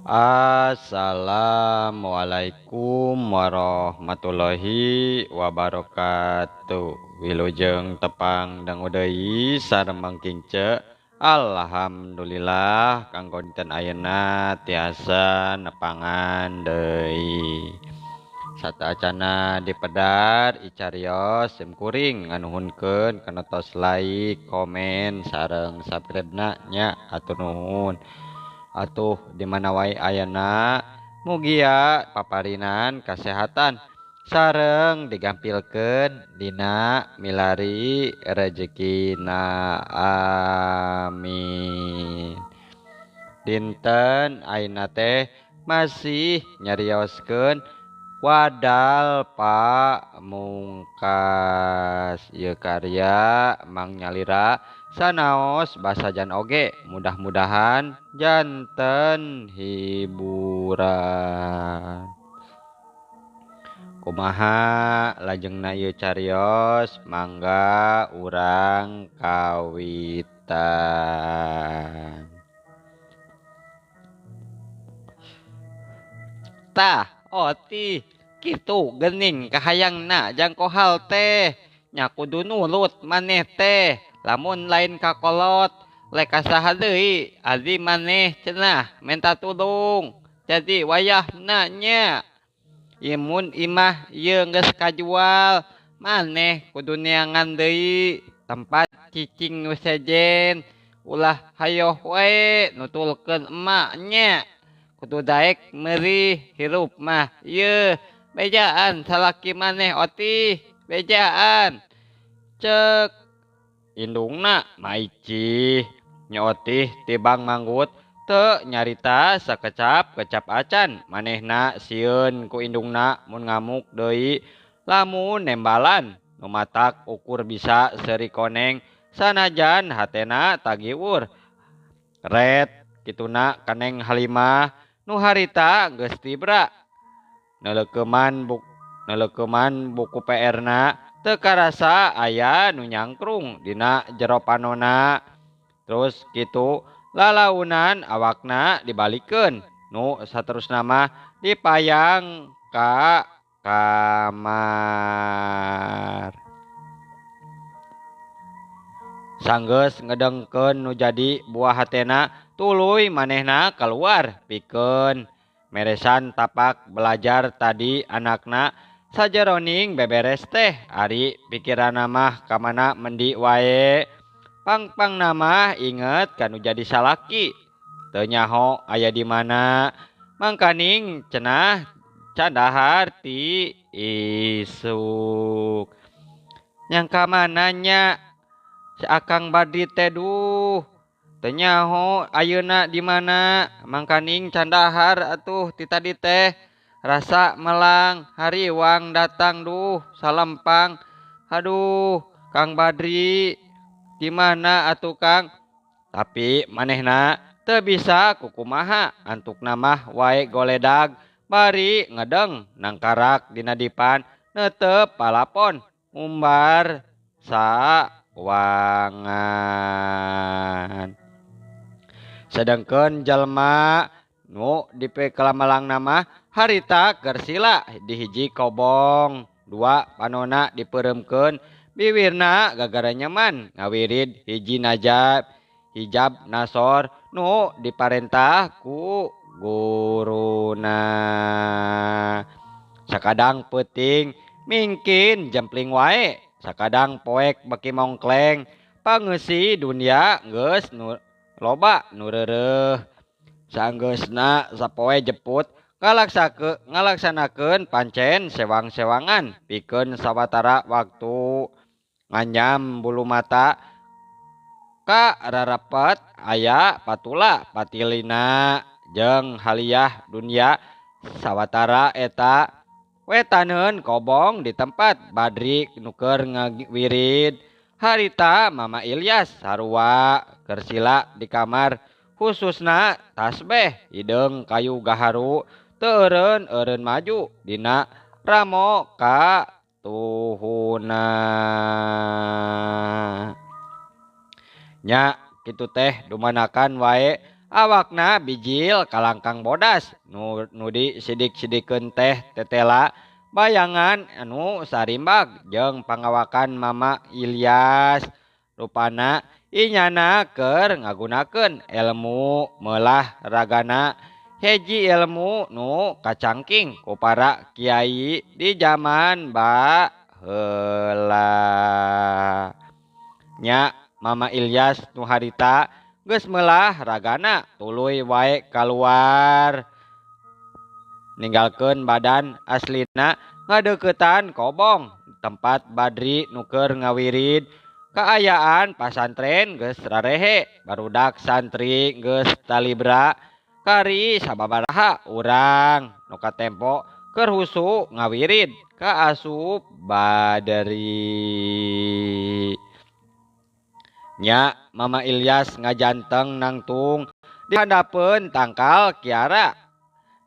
Assalamualaikum warahmatullahi wabarakatuh. Wilujeng tepang dangu deui sareng Mang Kince. Alhamdulillah kanggo dinten ayeuna tiasa nepangan deui. Sateuacana dipedar icarios sim kuring nganuhunkeun kana tos like, komen, sareng subscribe-na nya hatur nuhun. Atuh di mana wae ayana mugia paparinan kasehatan sareng digampilkeun dina milari rejekina, amin. Dinten ayeuna teh masih nyarioskeun wadal pamungkas. Ieu karya Mang Nyalira sanaos basajan oge, mudah-mudahan janten hiburan. Kumaha lajengna ieu carios, mangga urang kawitan. Tah oti kitu geuning kahayangna jang kohal teh nya kudu nurut maneh teh. Lamun lain kakolot lek kasaha deui adi maneh cenah menta tulung. Jadi wayahna nya imun imah ieu geus kajual maneh kudu neangan deui tempat cicing nu sejen, ulah hayoh wae nutulkeun emak nya. Kudu daek meurih hirup mah ieu bejaan salaki maneh oti bejaan. Cek indungna maicih nyootih tibang manggut teu nyarita sakecap kecap acan manehna sieun ku indungna mun ngamuk deui lamun nembalan nu matak ukur bisa seuri koneng sanajan hatena tagiwur. Ret kituna kaneng Halimah nu harita geus tibra neuleukeman buku PR-na teu karasa aya nu nyangkrung dina jero panona. Terus kitu lalaunan awakna dibalikeun nu saterusna mah dipayang ka kamar. Sanggeus ngedengkeun nu jadi buah hatena tuluy manehna kaluar pikeun meresan tapak belajar tadi anakna. Sajeroning beberes teh ari pikiranna mah kamana mendi wae. Pangpangna mah inget kanu jadi salaki teu nyaho aya di mana. Mangkaning cenah candahar ti isuk. Nyangka mana nya si Akang Badri teh duh teu nyaho ayeuna di mana. Mangkaning candahar atuh ti tadi teh rasa melang hariwang datang duh salempang. Aduh Kang Badri di mana atuh Kang? Tapi manehna teu bisa kukumaha antukna mah wae goledag bari ngedeng nangkarak dina dipan neuteup palapon ngumbar sawangan. Sedengkeun jalma nu dipekalamalangna mah harita keur sila di hiji kobong dua panona dipeuremkeun biwirna gagara nyaman ngawirid hiji najab hijab nasor nu diparentah ku guruna. Sakadang peuting mingkin jempling wae, sakadang poek beki mongkleng pangeusi dunia geus nu loba nu reureuh. Sanggeusna sapoe jeput ngalaksanakeun pancen sewang-sewangan pikeun sawatara waktu nganyam bulu mata ka rarapet aya patula patilina jeung haliah dunia sawatara eta wetaneun kobong di tempat Badri nu keur ngawirid. Harita Mama Ilyas sarua keur sila di kamar khususna tasbeh hideung kayu gaharu teu eureun-eureun maju dina ramo ka tuhuna. Nya kitu teh dumanakan wae Awakna bijil kalangkang bodas nu nudi sidik-sidikeun teh tetela bayangan anu sarimbag jeung pangawakan Mama Ilyas. Rupana inyana keur ngagunakeun ilmu meulah ragana hiji ilmu nu kacangking ku para kiai di jaman baheula. Nya Mama Ilyas nu harita geus meulah ragana tuluy wae kaluar ninggalkeun badan aslina ngadeuketan kobong tempat Badri nu keur ngawirid. Kaayaan pasantren geus rarehe barudak santri geus talibra kari sababaraha urang nu katempo keur husu ngawirid kaasup Badri. Nya Mama Ilyas ngajanteng nangtung di handapeun tangkal kiara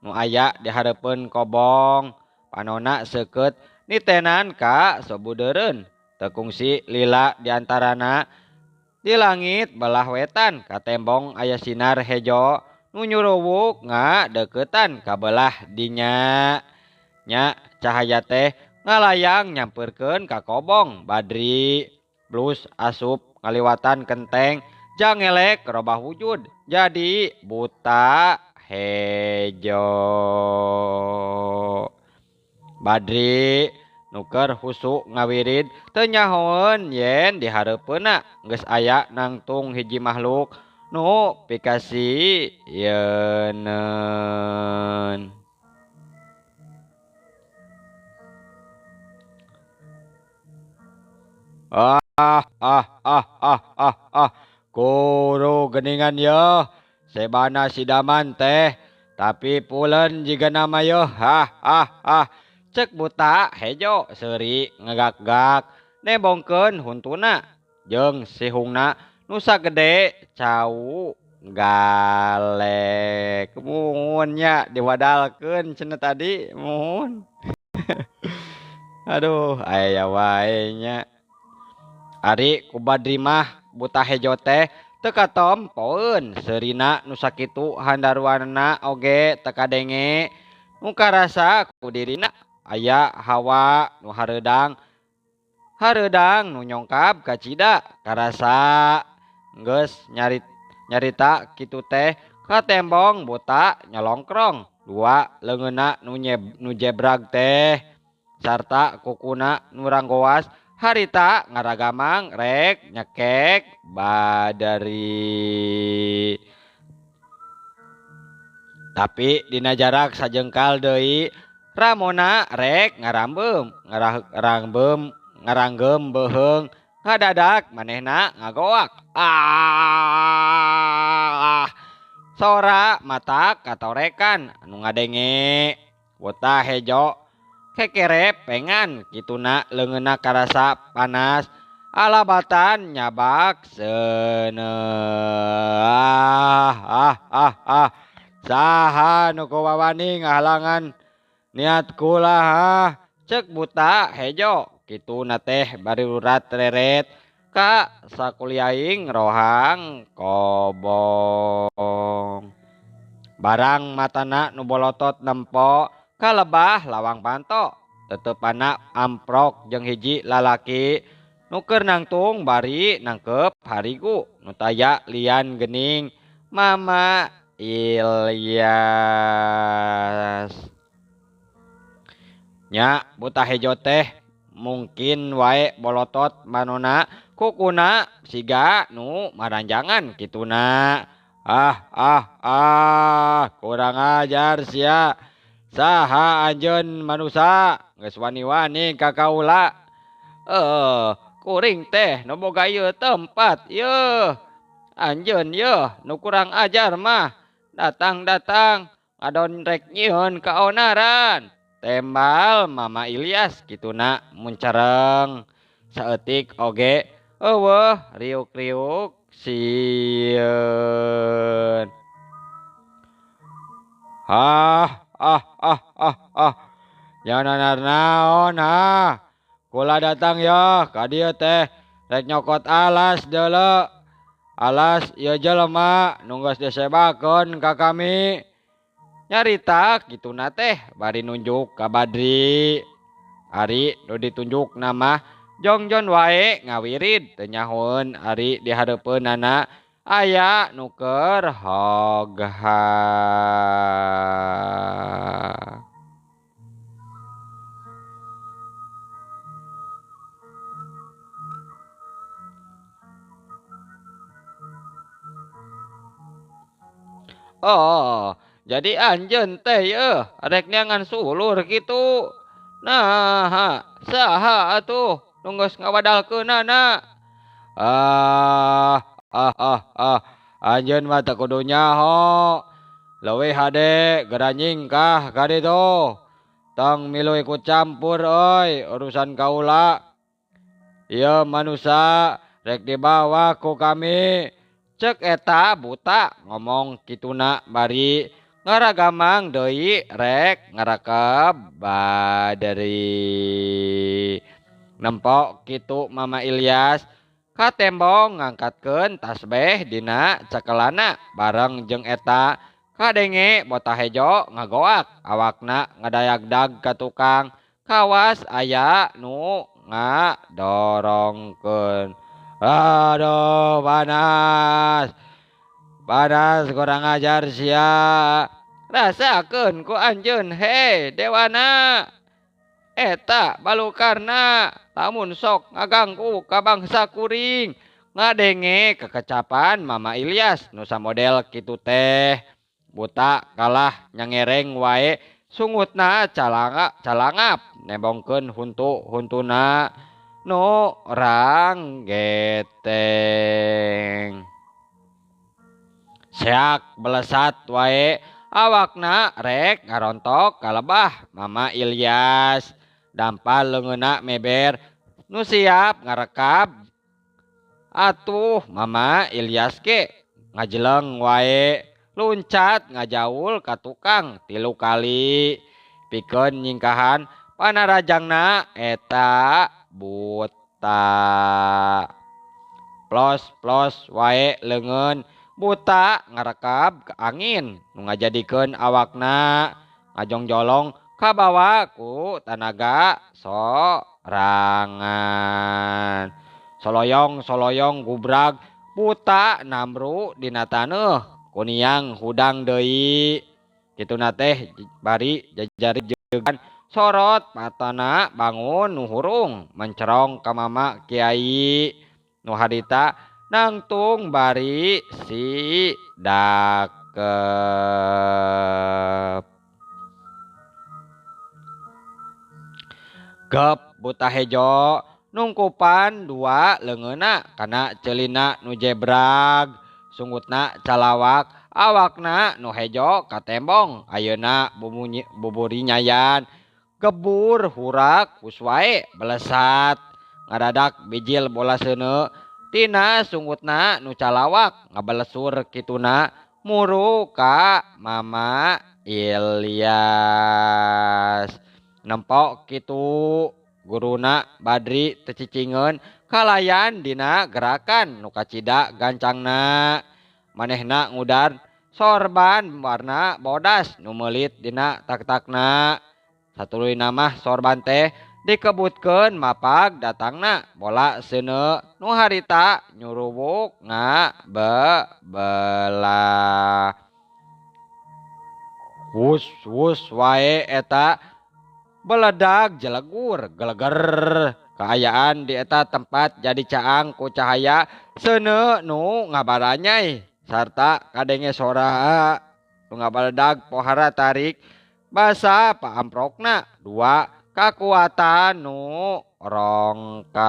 nu aya di hareupeun kobong panona seukeut nitenan ka sobudeureun teu kungsi lila diantarana. Di langit belah wetan katembong aya sinar hejo nu nyuruwuk ngadeuketan ka belah dinya. Nya cahaya teh ngalayang nyampeurkeun ka kobong Badri blus asup ngaliwatan kenteng jangelek robah wujud jadi buta hejo. Badri nuker husu ngawirid teu nyahoeun yen di hareupeunna geus aya nangtung hiji makhluk nu pikasieun. Ah ah ah ah ah ah guru geningan yeuh sebana sidaman teh tapi pulen jiga nama yeuh ah ah ah. Cek buta hejo seuri ngagak-gak nebongkeun huntuna jeung sihungna nu sagede cau galek. Muhun nya diwadalkeun cenah tadi muhun. Aduh aya wae nya. Ari ku Badri mah buta hejo teh teu katompoeun seurina nu sakitu handaruanna oge teu kadenge nu karasa ku dirina aya hawa nu hareudang hareudang nu nyongkab kacida karasa geus nyarita kitu teh katembong buta nyolongkrong dua leungeunna nu jebrag teh sarta kukuna nu ranggoas harita ngaragamang rek nyekek Badri. Tapi dina jarak sajengkal deui Ramona rek ngarambeum ngaranggem beuheung ngadadak manehna ngagoak. Ah sora mata katorekan anu ngadenge buta hejo kekere pengan kituna leungeunna karasa panas alabatan nyabak seuneu. Ah ah ah ah saha nu kuwawani ngahalangan niat kula ha cek buta hejo kituna teh bari urat reret ka sakuliaing rohang kobong. Barang matana nu bolotot nempo kalebah lawang panto tetepana amprok jeung hiji lalaki nu keur nangtung bari nangkep harigu nu taya lian gening Mama Ilyas. Nya buta hejo teh mungkin wae bolotot manona kukuna siga nu maranjangan kituna. Ah ah ah kurang ajar sia saha anjeun manusa geus wani-wani ka kaula. Kuring teh nu boga ieu tempat yeuh anjeun yeuh nu kurang ajar mah datang-datang ngadon rek nyieun kaonaran. Tembal Mama Ilyas kituna muncareng saeutik oge eueuh riuk-riuk sieun. Ah ah ah ah ah nyanar naon ha kula datang ya ka dieu teh rek nyokot alas deuleu. Alas ieu jelema nu geus disebakeun ka kami. Nyarita kituna teh bari nunjuk ka Badri. Ari nu ditunjukna mah jongjon wae ngawirid teu nyahoeun ari di hareupeunana aya nu keur hogha. Oh, jadi anjeun teh yeuh rek neangan sulur kitu. Nah, saha atuh nu geus ngawadalkeunana? Ah, ah, ah, ah, anjeun mah teu kudu nyaho. Leuwih hade geura nyingkah ka ditu. Tong milu ikut campur euy urusan kaula. Ieu manusa rek dibawa ku kami. Cek eta buta ngomong kituna bari ngaragamang deui rek ngarekeb Badri. Nempok kitu Mama Ilyas katembong ngangkatkeun tasbeh dina cekelana bareng jeung eta kadenge botah hejo ngagoak awakna ngadayagdag ka tukang kawas aya nu ngadorongkeun. Aduh panas, panas kurang ajar sia. Rasakeun ku anjeun he dewana. Eta balukarna lamun sok ngaganggu ka bangsa kuring. Ngadenge kekecapan Mama Ilyas nu samodel kitu teh. Buta kalah nyangereng wae sungutna calangap nembongkeun huntu-huntuna nu rang geteng. Seak belesat wae awakna rek ngarontok kalebah Mama Ilyas. Dampal leungeunna meber nu siap ngarekab. Atuh Mama Ilyas ge ngajeleng wae luncat ngajaul ka tukang 3 kali pikeun nyingkahan panarajangna eta buta. Plos-plos wae leungeun buta ngarekab ke angin nu ngajadikeun awakna ngajongjolong kabawa ku tanaga sorangan. Soloyong-soloyong gubrag buta namru dina taneuh kuniang hudang deui. Kituna teh bari jajari jegan sorot matana bangun nu hurung mencerong ka mama kiai nu harita nangtung bari si dakep. Gep buta hejo nungkupan 2 leungeunna kana ceulina nu jebrag sungutna calawak awakna nu hejo katembong ayeuna buburi nyayan gebur hurak kuswae belesat ngadadak bijil bola seuneu tina sungutna nu calawak ngabelesur kituna muru ka Mama Ilyas. Nempok kitu guruna Badri teu cicingeun kalayan dina gerakan nu kacida gancangna. Manehna ngudar sorban warna bodas nu meulit dina tak-takna. Satuluyna mah sorban teh dikebutkeun mapag datangna bola seuneu nu harita nyuruwuk ngabebelah. Wus wus wae eta beledag jelegur geleger. Kaayaan di eta tempat jadi caang ku cahaya seuneu nu ngabaranyai sarta kadenge sora nu ngabeledag pohara tarik basa paamprokna 2 kakuatan nu rongkah.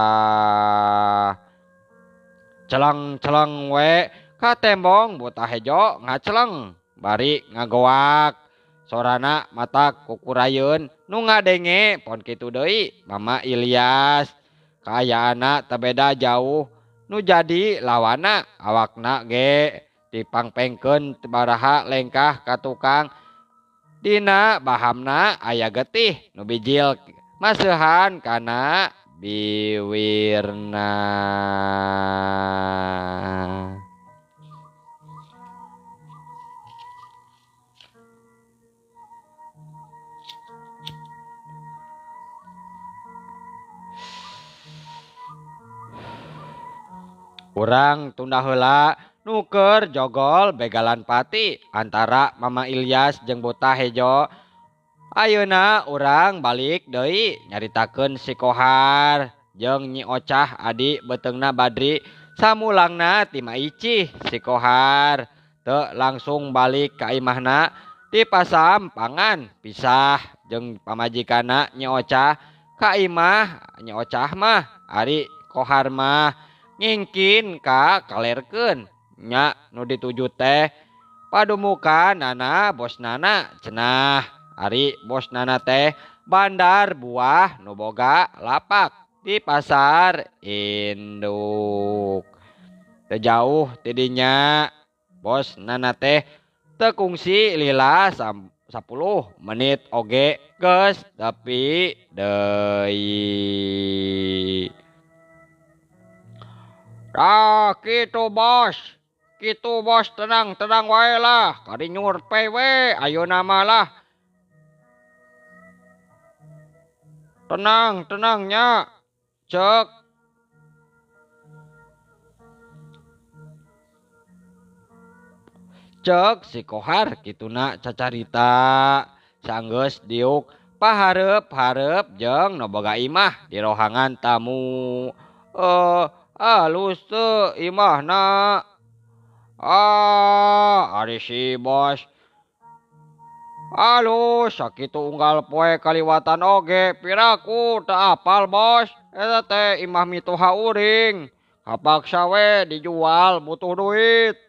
Celeng-celeng we katembong buta hejo ngaceleng bari ngagoak sorana mata kukurayeun nu ngadenge pon kitu deui Mama Ilyas. Kaayaanna teu beda jauh nu jadi lawana awakna ge dipangpengkeun baraha lengkah ka tukang dina bahamna aya getih nu bijil maseuhan kana biwirna. Urang tunda heula nuker jogol begalan pati antara Mama Ilyas jeung Buta Hejo. Ayeuna urang balik deui nyaritakeun si Kohar jeung Nyi Ocah adi beuteungna Badri samulangna ti Maicih si Kohar teu langsung balik ka imahna dipasam pangan pisah jeung pamajikanna Nyi Ocah ka imah Nyi Ocah mah ari Kohar mah ngingkin ka kalerkeun nya nu dituju teh padumukan nana bosnana cenah ari bosnana teh bandar buah nu boga lapak di pasar induk. Teu jauh ti dinya bosnana teh teu kungsi lila 10 menit oge geus tepi deui. Ah kitu bos, kitu bos tenang tenang wae lah, kari nyurpe we ayeuna mah lah. Tenang tenang nya, cek. Cek si Kohar kituna cacarita sanggeus diuk pahareup-hareup jeung nu boga imah di rohangan tamu. Alus teu imahna. Ah, ari si bos. Alus sakitu unggal poe kaliwatan oge piraku teu apal bos. Eta teh imah mitoha uring. Kapaksa we dijual butuh duit.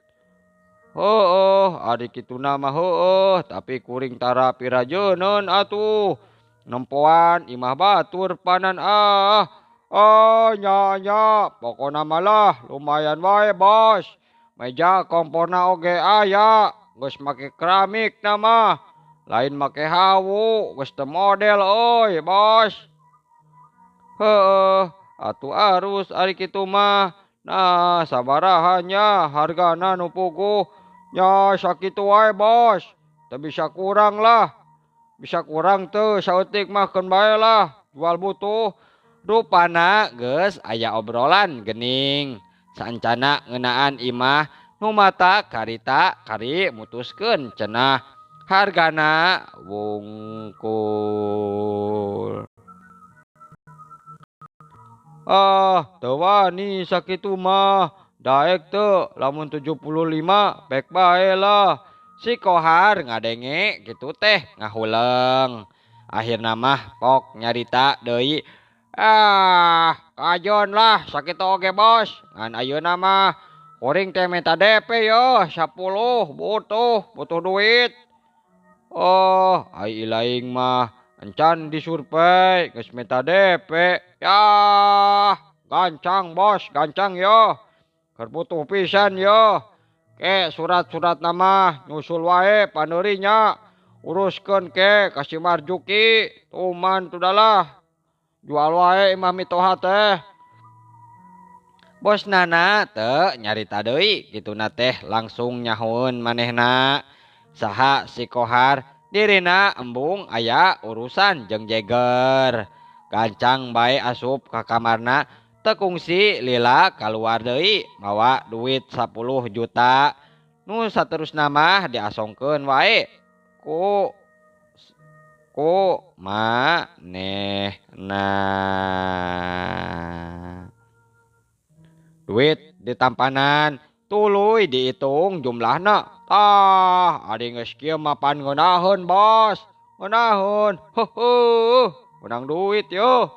Heueuh, ari kituna mah heueuh, tapi kuring tara pirajeuneun atuh. Nempoan imah batur panan ah. Oh nya nya, pokona malah lumayan wae bos. Meja komporna oge aya, geus make keramik na mah. Lain make hawu, geus teu model euy bos. Heueuh, atuh arus ari kitu mah. Nah, sabaraha nya hargana nu puguh. Nya sakitu wae bos, teu bisa kurang lah. Bisa kurang teu saeutik mah keun bae lah, jual butuh. Rupana geus aya obrolan gening. Saencana ngeunaan imah nu mata karita kari mutuskeun cenah hargana wungkul. Ah, teu wani sakitu mah. Daek teu lamun 75 pek bae lah. Si Kohar ngadenge kitu teh ngahuleng. Akhirna mah pok nyarita deui. Ah, kajon lah sakitu oge bos. Ngan ayeuna mah kuring teh minta DP yo 10 butuh duit. Oh, ai ilaing mah encan disurvei geus minta DP. Yah, gancang bos, gancang yo. Keur butuh pisan yo. Ke surat-surat nama nyusul wae paneurinya. Uruskeun ke ka si Marjuki, tuman tudalah. Jual wae imah mitoha teh. Bos nana teu nyarita deui kituna teh langsung nyahoeun manehna. Saha si Kohar dirina embung aya urusan jeung jeger. Gancang bae asup ka kamarna teu kungsi lila kaluar deui mawa duit 10 juta. Nu saterusna mah diasongkeun wae ku manehna. Duit ditampanan tuluy dihitung jumlahna. Ah, ari geus kieu mah pan ngeunaheun bos. Ngeunaheun. Heuheuh, menang duit yo.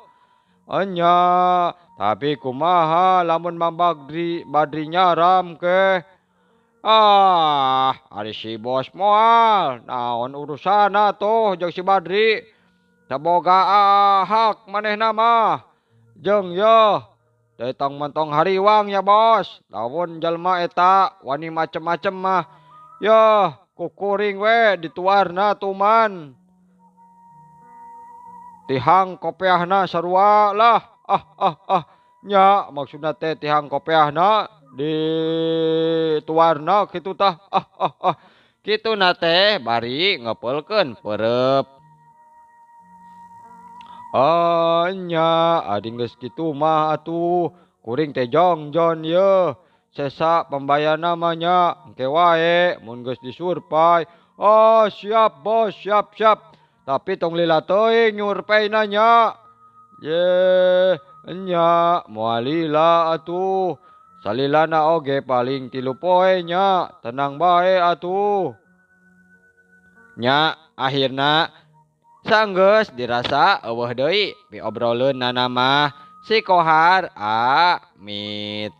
Enya, tapi kumaha lamun Mang Badri nyaram ke? Ah, ari si bos moal. Naon urusana tuh jeung si Badri? Teu boga hak manehna mah. Jeung yo, tong mentong hariwang ya bos. Lamun jelema eta wani macem-macem mah. Yo, kukuring we dituarna tuman. Tihang kopeahna sarua lah. Ah ah ah. Nya maksudna teh tihang kopeahna dituarna kitu tah. Ah ah ah. Kituna teh bari ngepeulkeun peureup. Ah nya ari geus kitu mah atuh. Kuring teh jongjon yeuh. Sesa pembayarna mah nya engke wae mun geus disurvey. Oh siap bos, siap siap. Tapi tong lila teuing nyurveyna nya. Ye nya moal lila atuh. Salilana oge paling 3 poe nya, tenang bae atuh. Nya akhirna sanggeus dirasa eueuh deui piobroleunana mah si Kohar amitan.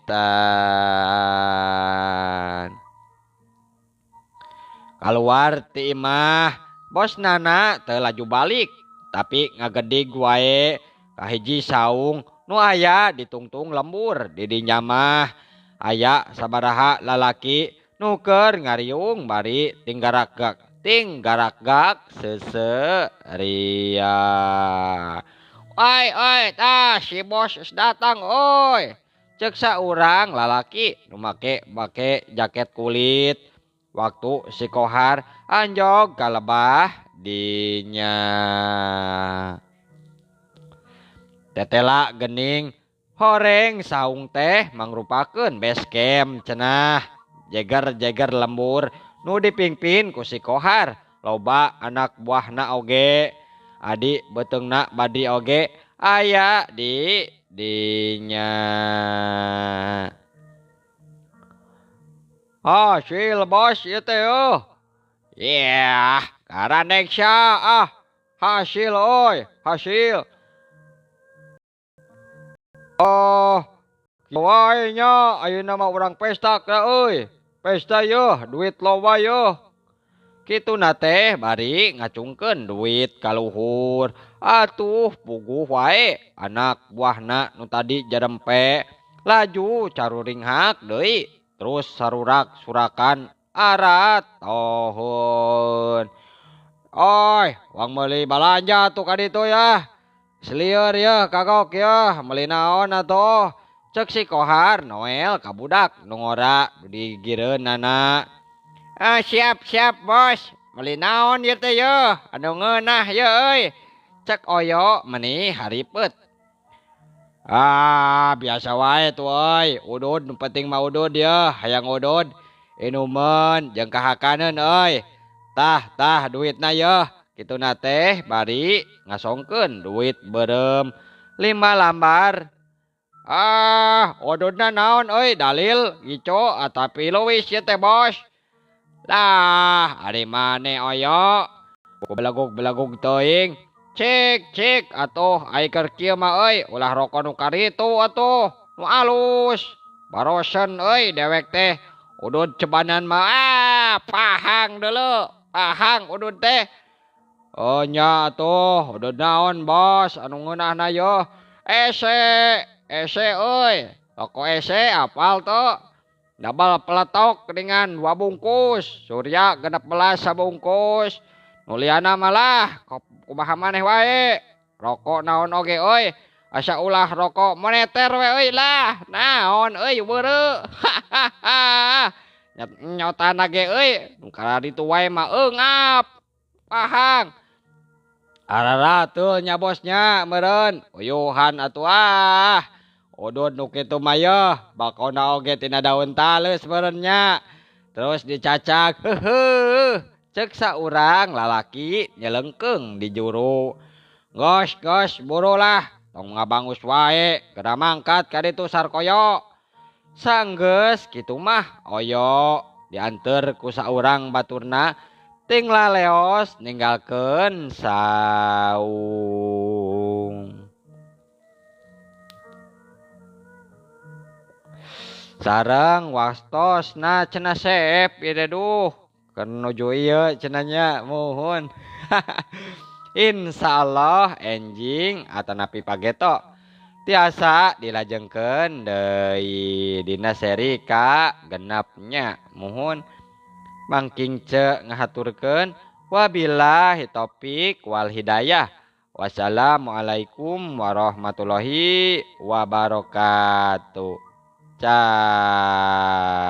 Kaluar ti imah, bos nana teu laju balik, tapi ngagedig wae ka hiji saung nu aya ditungtung lembur di dinya mah. Aya sabaraha lalaki nu keur ngariung bari tinggarakgak tinggarakgak seseuria. Oi oi tah si bos geus datang oi. Ceuk saurang lalaki nu make jaket kulit. Waktu si Kohar anjog ka lebah dinya. Tetela gening horeng saung teh mangrupakeun base camp cenah. Jeger-jeger lembur nu dipingpin ku si Kohar. Loba anak buahna oge. Adi beuteungna Badri oge aya di dinya. Hasil bos ieu teh eueuh. Yeah, karandeng sia ah. Hasil oi, hasil. Oh, wae nya ayeuna mah urang pesta ka euy. Pesta yeuh, duit loba yeuh. Kituna teh bari ngacungkeun duit ka luhur. Atuh puguh wae anak buahna nu tadi jarempe laju caruringhak deui. Terus sarurak-surakan arat tohun. Oi, wang meuli balanja tuh ka ditu ya. Selieur ya kagok ya, meuli naon atuh. Ceuk si Kohar Noel ka budak nu ngora digireunana. Ah, siap siap bos, meuli naon ieu teh yeuh, anu ngeunah yeuh euy. Cek Oyo meni haripeut. Ah, biasa wae tuh euy, udud nu penting mah udud yeuh, hayang udud. Inumeun jeung kahakaneun euy. Tah tah duitna yeuh. Kituna teh bari ngasongkeun duit beureum 5 lambar. Ah, ududna naon euy, dalil gico atapi leuwis ieu teh bos. Lah, ari mane Oyo? Belagog-belagog teuing. Cik cik atuh ai keur kieu mah euy, ulah roko nu karitu atuh, nu alus. Barosen euy dewek teh. Udud cebanan mah ah, pahang deuleu, pahang udud teh. Oh nya atuh, udud naon bos anu ngeunahna yeuh. Ese, ese euy. Toko ese apal teu? Dabal peletok dengan 2 bungkus, Surya 16 sabungkus. Nuliana malah kumaha maneh wae. Rokok naon oge euy. Asa ulah rokok moneter we euy lah. Naon euy weureu. Nyotana ge euy, nu kararitu wae mah eungap. Pahang. Ararateul nya bosnya meureun. Uyuhan atuh ah. Udud nu kitu mah yeuh, bakona oge tina daun taleus meureun nya. Terus dicacak, heuheuh. Ceuk saurang lalaki nyelengkeung di juru. Gos gos buru lah, tong ngabangus wae, geura mangkat ka ditu sarkoyo. Sanggeus kitu mah Oyo dianteur ku saurang baturna ting laleos ninggalkeun saung. Sareng wastosna cenah seep ieu teh duh. Keur nuju ieu cenah nya muhun. Insyaallah enjing atanapi pageto tiasa dilajengkeun deui dina seri ka genepnya muhun. Mangking ce ngahaturkeun wabillahi taufik wal hidayah. Wassalamualaikum warahmatullahi wabarakatuh. Cah.